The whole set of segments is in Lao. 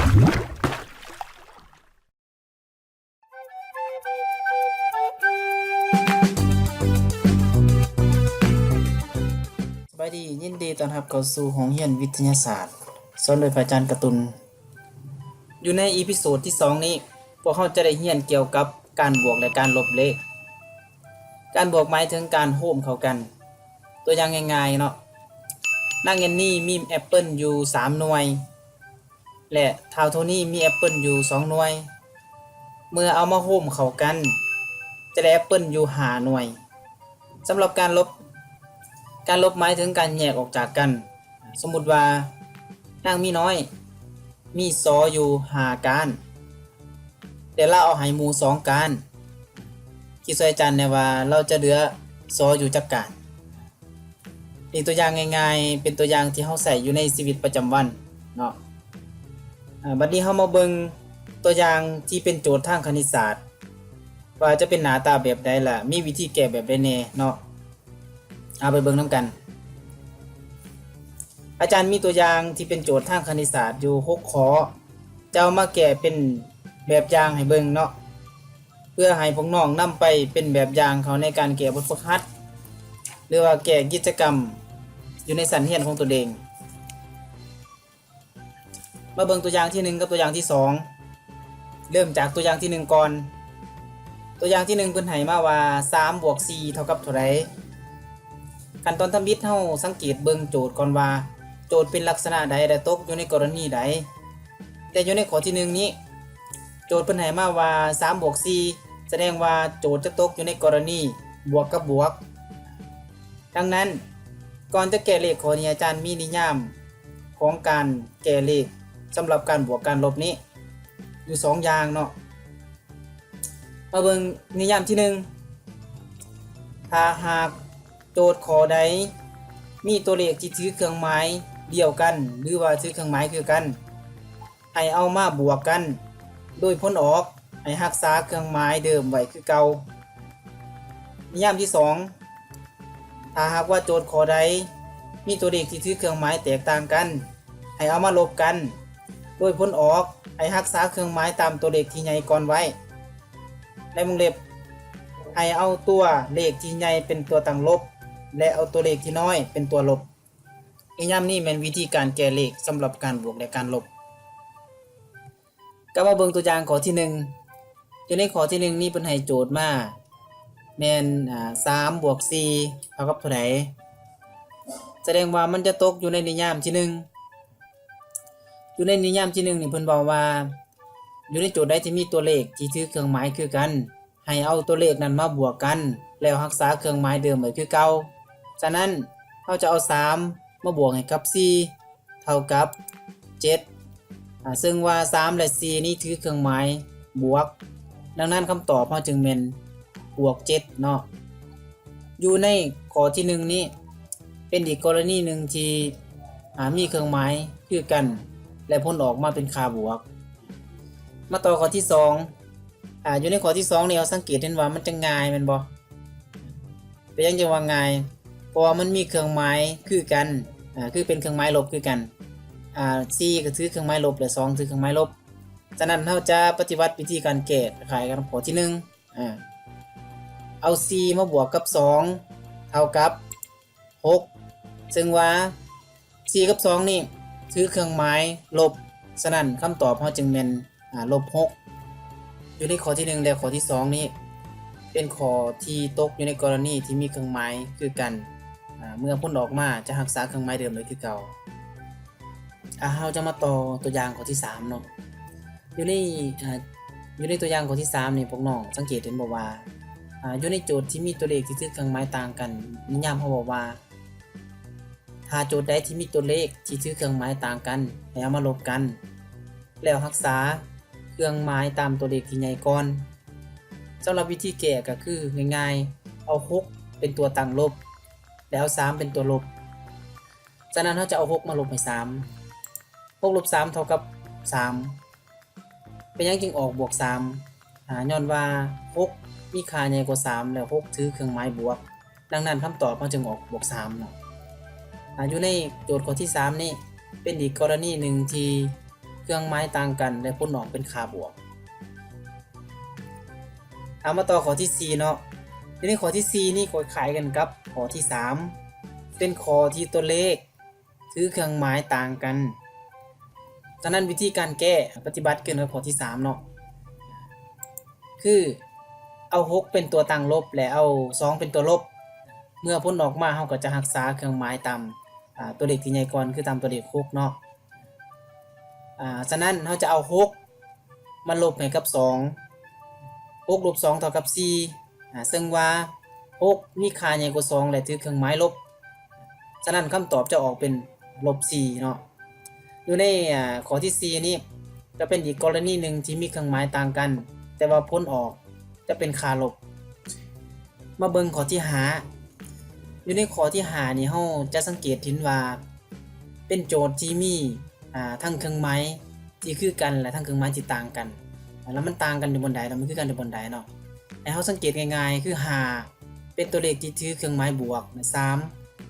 ສະບາຍດີ, ຍິນດີຕ້ອນຮັບເຂົ້າສູ່ຫ້ອງຮຽນວິທະຍາສາດ ສອນໂດຍພະອາຈານກາຕຸນ. ຢູ່ໃນອີພິໂສດທີສອງນີ້ ພວກເຮົາຈະໄດ້ຮຽນກ່ຽວກັບການບວກ ແລະ ການລົບເລກ. ການບວກໝາຍເຖິງການໂຮມເຂົ້າກັນ. ຕົວຢ່າງງ່າຍໆເນາະ, ນາງແອນນີມີແອັບເປິນຢູ່ສາມໜ່ວຍ ແລະ ທ້າວໂທນີມີແອັບເປິນຢູ່ສອງໜ່ວຍ. ເມື່ອເອົາມາໂຮມເຂົ້າກັນ ຈະໄດ້ແອັບເປິນຢູ່ຫ້າໜ່ວຍ. ສຳລັບການລົບ, ການລົບໝາຍເຖິງການແຍກອອກຈາກກັນ. ສົມມຸດວ່າ ນາງມີນ້ອຍມີສໍຢູ່ຫ້າກ້ານ ແຕ່ລາວເອົາໃຫ້ໝູ່ສອງກ້ານ. ຄິດຊ່ວຍອາຈານແດ່ວ່າລາວຈະເຫຼືອສໍຢູ່ຈັກກ້ານ? ນີ້ຕົວຢ່າງງ່າຍໆ ເປັນຕົວຢ່າງທີ່ເຮົາໃຊ້ຢູ່ໃນຊີວິດປະຈຳວັນເນາະ. ອາ ບັດນີ້ເຮົາມາເບິ່ງຕົວຢ່າງທີ່ເປັນໂຈດທາງຄະນິດສາດ ວ່າຈະເປັນໜ້າຕາແບບໃດ ແລະ ມີວິທີແກ້ແບບໃດແດ່ເນາະ. ເອົາໄປເບິ່ງນຳກັນ. ອາຈານມີຕົວຢ່າງທີ່ເປັນໂຈດທາງຄະນິດສາດຢູ່ຫົກຂໍ້ ຈະເອົາມາແກ້ເປັນແບບຢ່າງໃຫ້ເບິ່ງເນາະ ເພື່ອໃຫ້ພວກນ້ອງນຳໄປເປັນແບບຢ່າງເຂົ້າໃນການແກ້ບົດຝຶກຫັດ ຫຼືວ່າແກ້ກິດຈະກຳຢູ່ໃນຊັ້ນຮຽນຂອງຕົນເອງ. ມາເບິ່ງຕົວຢ່າງທີໜຶ່ງກັບຕົວຢ່າງທີສອງ. ເລີ່ມຈາກຕົວຢ່າງທີໜຶ່ງກ່ອນ. ຕົວຢ່າງທີໜຶ່ງເພິ່ນໃຫ້ມາວ່າ ສາມບວກສີ່ເທົ່າກັບເທົ່າໃດ? ຂັ້ນຕອນທຳອິດເຮົາສັງເກດເບິ່ງໂຈດກ່ອນວ່າ ໂຈດເປັນລັກສະນະໃດ ແລະ ຕົກຢູ່ໃນກໍລະນີໃດ. ແຕ່ຢູ່ໃນຂໍ້ທີໜຶ່ງນີ້ ໂຈດເພິ່ນໃຫ້ມາວ່າ ສາມບວກສີ່ ສະແດງວ່າໂຈດຈະຕົກຢູ່ໃນກໍລະນີບວກກັບບວກ. ດັ່ງນັ້ນ, ກ່ອນຈະແກ້ເລກຂໍ້ນີ້, ອາຈານມີນິຍາມຂອງການແກ້ເລກສຳລັບການບວກການລົບນີ້ຢູ່ສອງຢ່າງເນາະ. ມາເບິ່ງນິຍາມທີໜຶ່ງ. ຖ້າຫາກໂຈດຂໍ້ໃດມີຕົວເລກທີ່ຖືເຄື່ອງໝາຍດຽວກັນ ຫຼືວ່າຖືເຄື່ອງໝາຍຄືກັນ, ໃຫ້ເອົາມາບວກກັນ ໂດຍຜົນອອກໃຫ້ຮັກສາເຄື່ອງໝາຍເດີມໄວ້ຄືເກົ່າ. ນິຍາມທີສອງ, ຖ້າຫາກວ່າໂຈດຂໍ້ໃດມີຕົວເລກທີ່ຖືເຄື່ອງໝາຍແຕກຕ່າງກັນ, ໃຫ້ເອົາມາລົບກັນ ໂດຍຜົນອອກໃຫ້ຮັກສາເຄື່ອງໝາຍຕາມຕົວເລກທີ່ໃຫຍ່ກ່ອນໄວ້ ໃນວົງເລັບ ໃຫ້ເອົາຕົວເລກທີ່ໃຫຍ່ເປັນຕົວຕັ້ງລົບ ແລະ ເອົາຕົວເລກທີ່ນ້ອຍເປັນຕົວລົບ. ນິຍາມນີ້ແມ່ນວິທີການແກ້ເລກສຳລັບການບວກ ແລະ ການລົບ. ກັບມາເບິ່ງຕົວຢ່າງຂໍ້ທີໜຶ່ງ. ຢູ່ໃນຂໍ້ທີໜຶ່ງນີ້ເພິ່ນໃຫ້ໂຈດມາແມ່ນ ອາ ສາມບວກສີ່ເທົ່າກັບເທົ່າໃດ? ສະແດງວ່າມັນຈະຕົກຢູ່ໃນນິຍາມທີໜຶ່ງ. ຢູ່ໃນນິຍາມທີໜຶ່ງນີ້ເພິ່ນເວົ້າວ່າ ຢູ່ໃນໂຈດໃດທີ່ມີຕົວເລກທີ່ຖືເຄື່ອງໝາຍຄືກັນ ໃຫ້ເອົາຕົວເລກນັ້ນມາບວກກັນ ແລ້ວຮັກສາເຄື່ອງໝາຍເດີມໄວ້ຄືເກົ່າ. ສະນັ້ນ, ເຮົາຈະເອົາສາມມາບວກໃຫ້ກັບສີ່ ເທົ່າກັບເຈັດ ອາ ເຊິ່ງວ່າສາມ ແລະ ສີ່ນີ້ຖືເຄື່ອງໝາຍບວກ, ດັ່ງນັ້ນຄຳຕອບເຮົາຈຶ່ງແມ່ນບວກເຈັດເນາະ. ຢູ່ໃນຂໍ້ທີໜຶ່ງນີ້ ເປັນອີກກໍລະນີໜຶ່ງທີ່ ອາ ມີເຄື່ອງໝາຍຄືກັນ ແລະ ຜົນອອກມາເປັນຄ່າບວກ. ມາຕໍ່ຂໍ້ທີສອງ. ອາ ຢູ່ໃນຂໍ້ທີສອງນີ້ ເຮົາສັງເກດເຫັນວ່າມັນຈະງ່າຍແມ່ນບໍ່? ເປັນຫຍັງຈຶ່ງວ່າງ່າຍ? ເພາະວ່າມັນມີເຄື່ອງໝາຍຄືກັນ ອາ ຄືເປັນເຄື່ອງໝາຍລົບຄືກັນ ອາ ສີ່ກໍຖືເຄື່ອງໝາຍລົບ ແລະ ສອງຖືເຄື່ອງໝາຍລົບ. ສະນັ້ນ ເຮົາຈະປະຕິບັດວິທີການແກ້ຄ້າຍໆກັນກັບຂໍ້ທີໜຶ່ງ ອາ ເອົາສີ່ມາບວກກັບສອງເທົ່າກັບຫົກ ເຊິ່ງວ່າ ສີ່ກັບສອງນີ້ຖືເຄື່ອງໝາຍລົບ, ສະນັ້ນຄຳຕອບເຮົາຈຶ່ງແມ່ນ ອາ ລົບຫົກ. ຢູ່ໃນຂໍ້ທີໜຶ່ງ ແລະ ຂໍ້ທີສອງນີ້ ເປັນຂໍ້ທີ່ຕົກຢູ່ໃນກໍລະນີທີ່ມີເຄື່ອງໝາຍຄືກັນ, ອາ ເມື່ອຜົນອອກມາຈະຮັກສາເຄື່ອງໝາຍເດີມໄວ້ຄືເກົ່າ. ອາ ເຮົາຈະມາຕໍ່ຕົວຢ່າງຂໍ້ທີສາມເນາະ. ຢູ່ໃນ ອາ ຢູ່ໃນຕົວຢ່າງຂໍ້ທີສາມນີ້ ພວກນ້ອງສັງເກດເຫັນບໍ່ວ່າ ອາ ຢູ່ໃນໂຈດທີ່ມີຕົວເລກທີ່ຖືເຄື່ອງໝາຍຕ່າງກັນ, ນິຍາມເຮົາເວົ້າວ່າ ຖ້າໂຈດໃດທີ່ມີຕົວເລກທີ່ຖືເຄື່ອງໝາຍຕ່າງກັນ ໃຫ້ເອົາມາລົບກັນ ແລ້ວຮັກສາເຄື່ອງໝາຍຕາມຕົວເລກທີ່ໃຫຍ່ກ່ອນ. ສຳລັບວິທີແກ້ກໍຄືງ່າຍໆ ເອົາຫົກເປັນຕົວຕັ້ງລົບ ແລ້ວເອົາສາມເປັນຕົວລົບ. ສະນັ້ນ ເຮົາຈະເອົາຫົກມາລົບໃຫ້ສາມ. ຫົກລົບສາມເທົ່າກັບສາມ. ເປັນຫຍັງຈຶ່ງອອກບວກສາມ? ອາ ຍ້ອນວ່າຫົກມີຄ່າໃຫຍ່ກວ່າສາມ ແລ້ວຫົກຖືເຄື່ອງໝາຍບວກ, ດັ່ງນັ້ນຄຳຕອບເຮົາຈຶ່ງອອກບວກສາມເນາະ. ອາ ຢູ່ໃນໂຈດຂໍ້ທີສາມນີ້ ເປັນອີກກໍລະນີໜຶ່ງທີ່ ຄື່ອງໝາຍຕ່າງກັນ ແລະ ຜົນອອກເປັນຄ່າບວກ. ເອົາ ມາຕໍ່ຂໍ້ທີສີ່ເນາະ. ທີນີ້ຂໍ້ທີສີ່ນີ້ກໍຄ້າຍກັນກັບຂໍ້ທີສາມ ເປັນຂໍ້ທີ່ຕົວເລກຖືເຄື່ອງໝາຍຕ່າງກັນ. ສະນັ້ນ ວິທີການແກ້ ປະຕິບັດຄືກັນກັບຂໍ້ທີສາມເນາະ ຄືເອົາຫົກເປັນຕົວຕັ້ງລົບ ແລະ ເອົາສອງເປັນຕົວລົບ. ເມື່ອຜົນອອກມາ ເຮົາກໍຈະຮັກສາເຄື່ອງໝາຍຕາມ ອາ ຕົວເລກທີ່ໃຫຍ່ກ່ອນ ຄືຕາມຕົວເລກຫົກເນາະ. ອາ ສະນັ້ນ ເຮົາຈະເອົາຫົກມາລົບໃຫ້ກັບສອງ ຫົກລົບສອງເທົ່າກັບສີ່ ອາ ເຊິ່ງວ່າຫົກມີຄ່າໃຫຍ່ກວ່າສອງ ແລະ ຖືເຄື່ອງໝາຍລົບ. ສະນັ້ນ ຄຳຕອບຈະອອກເປັນລົບສີ່ເນາະ. ຢູ່ໃນ ອາ ຂໍ້ທີສີ່ນີ້ ຈະເປັນອີກກໍລະນີໜຶ່ງທີ່ມີເຄື່ອງໝາຍຕ່າງກັນ ແຕ່ວ່າຜົນອອກຈະເປັນຄ່າລົບ. ມາເບິ່ງຂໍ້ທີຫ້າ. ຢູ່ໃນຂໍ້ທີຫ້ານີ້ ເຮົາຈະສັງເກດເຫັນວ່າເປັນໂຈດທີ່ມີ ອາ ທັງເຄື່ອງໝາຍທີ່ຄືກັນ ແລະ ທັງເຄື່ອງໝາຍທີ່ຕ່າງກັນ. ແລ້ວມັນຕ່າງກັນຢູ່ບ່ອນໃດ ແລ້ວມັນຄືກັນຢູ່ບ່ອນໃດເນາະ? ໃຫ້ເຮົາສັງເກດງ່າຍໆ ຄືຫ້າເປັນຕົວເລກທີ່ຖືເຄື່ອງໝາຍບວກ ແລະ ສາມ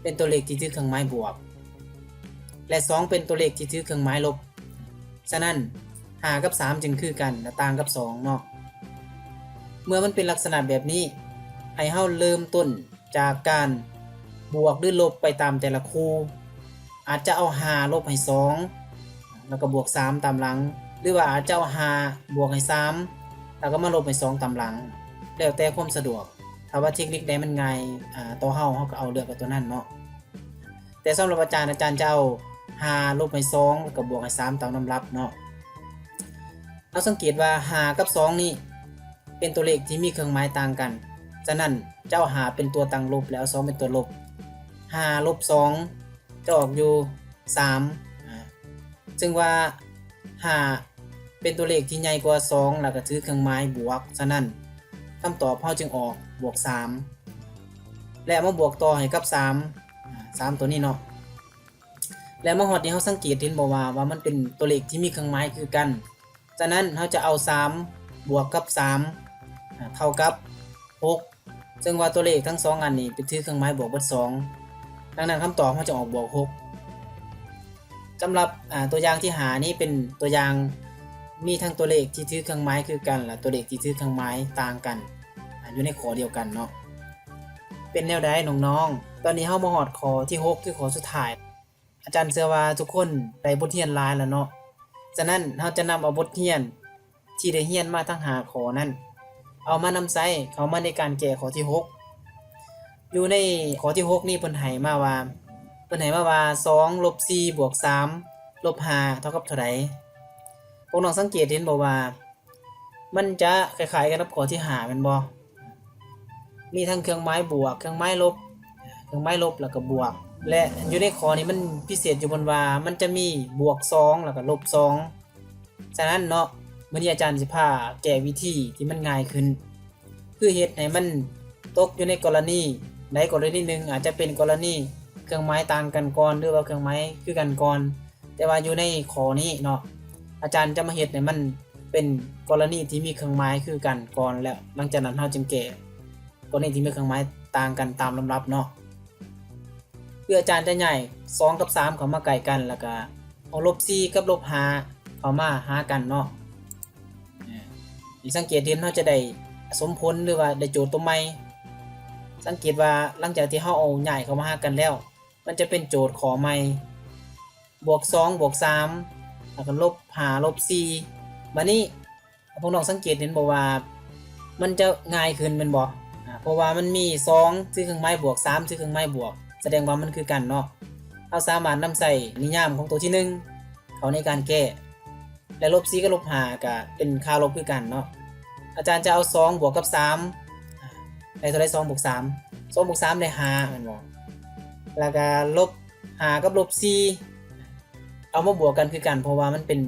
ເປັນຕົວເລກທີ່ຖືເຄື່ອງໝາຍບວກ ແລະ ສອງເປັນຕົວເລກທີ່ຖືເຄື່ອງໝາຍລົບ. ສະນັ້ນ ຫ້າກັບສາມຈຶ່ງຄືກັນ ແລະ ຕ່າງກັບສອງເນາະ. ເມື່ອມັນເປັນລັກສະນະແບບນີ້ ໃຫ້ເຮົາເລີ່ມຕົ້ນຈາກການບວກ ຫຼື ລົບໄປຕາມແຕ່ລະຄູ່. ອາດຈະເອົາຫ້າລົບໃຫ້ສອງ ແລ້ວກໍບວກສາມຕາມຫຼັງ ຫຼືວ່າອາດຈະເອົາຫ້າບວກໃຫ້ສາມ ແລ້ວກໍມາລົບໃຫ້ສອງຕາມຫຼັງ ແລ້ວແຕ່ຄວາມສະດວກ. ຖ້າວ່າເທັກນິກໃດມັນງ່າຍ ອາ ຕໍ່ເຮົາ ເຮົາກໍເອົາເລືອກເອົາຕົວນັ້ນເນາະ. ແຕ່ສຳລັບອາຈານ ອາຈານຈະເອົາຫ້າລົບໃຫ້ສອງ ແລ້ວກໍບວກໃຫ້ສາມຕາມລຳດັບເນາະ. ເຮົາສັງເກດວ່າຫ້າກັບສອງນີ້ເປັນຕົວເລກທີ່ມີເຄື່ອງໝາຍຕ່າງກັນ. ສະນັ້ນ ຈະເອົາຫ້າເປັນຕົວຕັ້ງລົບ ແລະ ເອົາສອງເປັນຕົວລົບ. ຫ້າລົບສອງ ຈະອອກຢູ່ສາມ ອາ ເຊິ່ງວ່າຫ້າເປັນຕົວເລກທີ່ໃຫຍ່ກວ່າສອງ ແລ້ວກໍຖືເຄື່ອງໝາຍບວກ. ສະນັ້ນ ຄຳຕອບເຮົາຈຶ່ງອອກບວກສາມ ແລະ ມາບວກຕໍ່ໃຫ້ກັບສາມ ອາ ສາມຕົວນີ້ເນາະ. ແລ້ວມາຮອດນີ້ ເຮົາສັງເກດເຫັນບໍ່ວ່າ ວ່າມັນເປັນຕົວເລກທີ່ມີເຄື່ອງໝາຍຄືກັນ. ສະນັ້ນ ເຮົາຈະເອົາສາມບວກກັບສາມ ອາ ເທົ່າກັບຫົກ ເຊິ່ງວ່າຕົວເລກທັງສອງອັນນີ້ເປັນຖືເຄື່ອງໝາຍບວກເບິດສອງ. ດັ່ງນັ້ນ ຄຳຕອບເຮົາຈະອອກບວກຫົກ. ສຳລັບ ອາ ຕົວຢ່າງທີຫ້ານີ້ເປັນຕົວຢ່າງ ມີທັງຕົວເລກທີ່ຖືເຄື່ອງໝາຍຄືກັນ ແລະ ຕົວເລກທີ່ຖືເຄື່ອງໝາຍຕ່າງກັນ ອາ ຢູ່ໃນຂໍ້ດຽວກັນເນາະ. ເປັນແນວໃດນ້ອງໆ? ຕອນນີ້ເຮົາມາຮອດຂໍ້ທີຫົກ ຄືຂໍ້ສຸດທ້າຍ. ອາຈານເຊື່ອວ່າທຸກຄົນໄດ້ບົດຮຽນຫຼາຍແລ້ວເນາະ. ສະນັ້ນ ເຮົາຈະນຳເອົາບົດຮຽນທີ່ໄດ້ຮຽນມາທັງຫ້າຂໍ້ນັ້ນ ເອົາມານຳໃຊ້ເຂົ້າມາໃນການແກ້ຂໍ້ທີຫົກ. ຢູ່ໃນຂໍ້ທີຫົກນີ້ເພິ່ນໃຫ້ມາວ່າ ເພິ່ນໃຫ້ມາວ່າ ສອງລົບສີ່ບວກສາມລົບຫ້າເທົ່າກັບເທົ່າໃດ? ພວກນ້ອງສັງເກດເຫັນບໍ່ວ່າ ມັນຈະຄ້າຍໆກັນກັບຂໍ້ທີຫ້າແມ່ນບໍ່? ມີທັງເຄື່ອງໝາຍບວກ, ເຄື່ອງໝາຍລົບ, ເຄື່ອງໝາຍລົບ ແລ້ວກໍບວກ. ແລະ ຢູ່ໃນຂໍ້ນີ້ມັນພິເສດຢູ່ບ່ອນວ່າ ມັນຈະມີບວກສອງ ແລ້ວກໍລົບສອງ. ສະນັ້ນເນາະ, ມື້ນີ້ອາຈານຊິພາແກ້ວິທີທີ່ມັນງ່າຍຂຶ້ນ ຄືເຮັດໃຫ້ມັນຕົກຢູ່ໃນກໍລະນີໃດກໍລະນີໜຶ່ງ, ອາດຈະເປັນກໍລະນີເຄື່ອງໝາຍຕ່າງກັນກ່ອນ ຫຼືວ່າເຄື່ອງໝາຍຄືກັນກ່ອນ. ແຕ່ວ່າຢູ່ໃນຂໍ້ນີ້ເນາະ, ອາຈານຈະມາເຮັດໃຫ້ມັນເປັນກໍລະນີທີ່ມີເຄື່ອງໝາຍຄືກັນກ່ອນ ແລ້ວຫຼັງຈາກນັ້ນເຮົາຈຶ່ງແກ້ກໍລະນີທີ່ມີເຄື່ອງໝາຍຕ່າງກັນຕາມລຳດັບເນາະ. ຄືອາຈານຈະຍ້າຍສອງກັບສາມເຂົ້າມາໃກ້ກັນ ແລ້ວກະເອົາລົບສີ່ກັບລົບຫ້າເຂົ້າມາຫາກັນເນາະ. ນີ້ສັງເກດເຫັນເຮົາຈະໄດ້ສົມຜົນ ຫຼືວ່າໄດ້ໂຈດຕົວໃໝ່. ສັງເກດວ່າຫຼັງຈາກທີ່ເຮົາເອົາຍ້າຍເຂົ້າມາຫາກັນແລ້ວ ມັນຈະເປັນໂຈດຂໍ້ໃໝ່ ບວກສອງບວກສາມ ແລ້ວກໍລົບຫ້າລົບສີ່. ບາດນີ້ພວກນ້ອງສັງເກດເຫັນບໍ່ວ່າ ມັນຈະງ່າຍຂຶ້ນແມ່ນບໍ່? ອາ ເພາະວ່າມັນມີສອງຖືເຄື່ອງໝາຍບວກ ສາມຖືເຄື່ອງໝາຍບວກ ສະແດງວ່າມັນຄືກັນເນາະ. ເຮົາສາມາດນຳໃຊ້ນິຍາມຂອງໂຕທີໜຶ່ງເຂົ້າໃນການແກ້ ແລະ ລົບສີ່ກັບລົບຫ້າກໍເປັນຄ່າລົບຄືກັນເນາະ. ອາຈານຈະເອົາສອງບວກກັບສາມ ໄດ້ເທົ່າໃດ? ສອງບວກສາມ ສອງບວກສາມໄດ້ຫ້າແມ່ນບໍ່? ແລ້ວກໍລົບຫ້າກັບລົບສີ່ ເອົາມາບວກກັນຄືກັນ ເພາະວ່າມັນເປັນ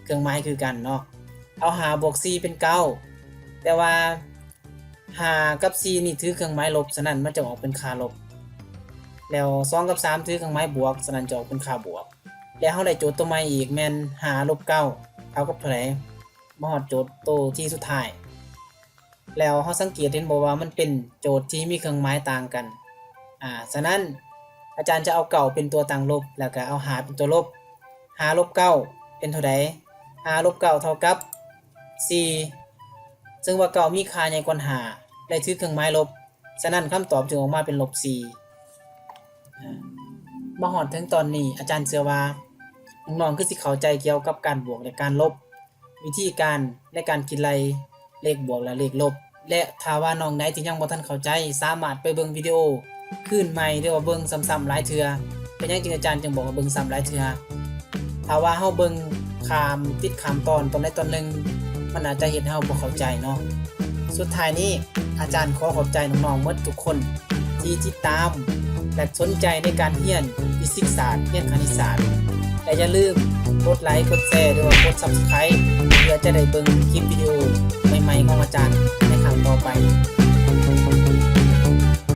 ເຄື່ອງໝາຍຄືກັນເນາະ. ເອົາຫ້າບວກສີ່ເປັນເກົ້າ ແຕ່ວ່າຫ້າກັບສີ່ນີ້ຖືເຄື່ອງໝາຍລົບ ສະນັ້ນມັນຈະອອກເປັນຄ່າລົບ ແລ້ວສອງກັບສາມຖືເຄື່ອງໝາຍບວກ ສະນັ້ນຈະອອກເປັນຄ່າບວກ. ແລ້ວເຮົາໄດ້ໂຈດຕົວໃໝ່ອີກແມ່ນຫ້າລົບເກົ້າເທົ່າກັບເທົ່າໃດ? ມາຮອດໂຈດໂຕທີສຸດທ້າຍ ແລ້ວເຮົາສັງເກດເຫັນບໍ່ວ່າມັນເປັນໂຈດທີ່ມີເຄື່ອງໝາຍຕ່າງກັນ? ອາ ສະນັ້ນອາຈານຈະເອົາເກົ້າເປັນຕົວຕັ້ງລົບ ແລ້ວກະເອົາຫ້າເປັນຕົວລົບ. ຫ້າລົບເກົ້າເປັນເທົ່າໃດ? ຫ້າລົບເກົ້າເທົ່າກັບສີ່ ເຊິ່ງວ່າເກົ້າມີຄ່າໃຫຍ່ກວ່າຫ້າ ແລະຖືກເຄື່ອງໝາຍລົບ, ສະນັ້ນຄຳຕອບຈຶ່ງອອກມາເປັນລົບສີ່. ມາຮອດເຖິງຕອນນີ້ ອາຈານເຊື່ອວ່ານ້ອງໆຄືຊິເຂົ້າໃຈກ່ຽວກັບການບວກ ແລະ ການລົບ, ວິທີການໃນການຄິດໄລ່ເລກບວກ ແລະ ເລກລົບ ແລະ ຖ້າວ່ານ້ອງໃດທີ່ຍັງບໍ່ທັນເຂົ້າໃຈ ສາມາດໄປເບິ່ງວິດີໂອຄືນໃໝ່ ຫຼືວ່າເບິ່ງຊ້ຳໆຫຼາຍເທື່ອ. ເປັນຫຍັງຈຶ່ງ ອາຈານຈຶ່ງບອກວ່າເບິ່ງຊ້ຳຫຼາຍເທື່ອ? ຖ້າວ່າເຮົາເບິ່ງຂ້າມ ຕິດຂ້າມຕອນ ຕອນໃດຕອນໜຶ່ງ ມັນອາດຈະເຮັດໃຫ້ເຮົາບໍ່ເຂົ້າໃຈເນາະ. ສຸດທ້າຍນີ້ ອາຈານຂໍຂອບໃຈນ້ອງໆໝົດທຸກຄົນທີ່ຕິດຕາມ ແລະ ສົນໃຈໃນການຮຽນຟີຊິກສາດ, ຮຽນຄະນິດສາດ ແລະ ຢ່າລືມກົດໄລ, ກົດແຊ ຫຼືວ່າກົດ Subscribe ເພື່ອຈະໄດ້ເບິ່ງຄລິບວິດີໂອໃໝ່ໆຂອງອາຈານໃນຄັ້ງຕໍ່ໄປ.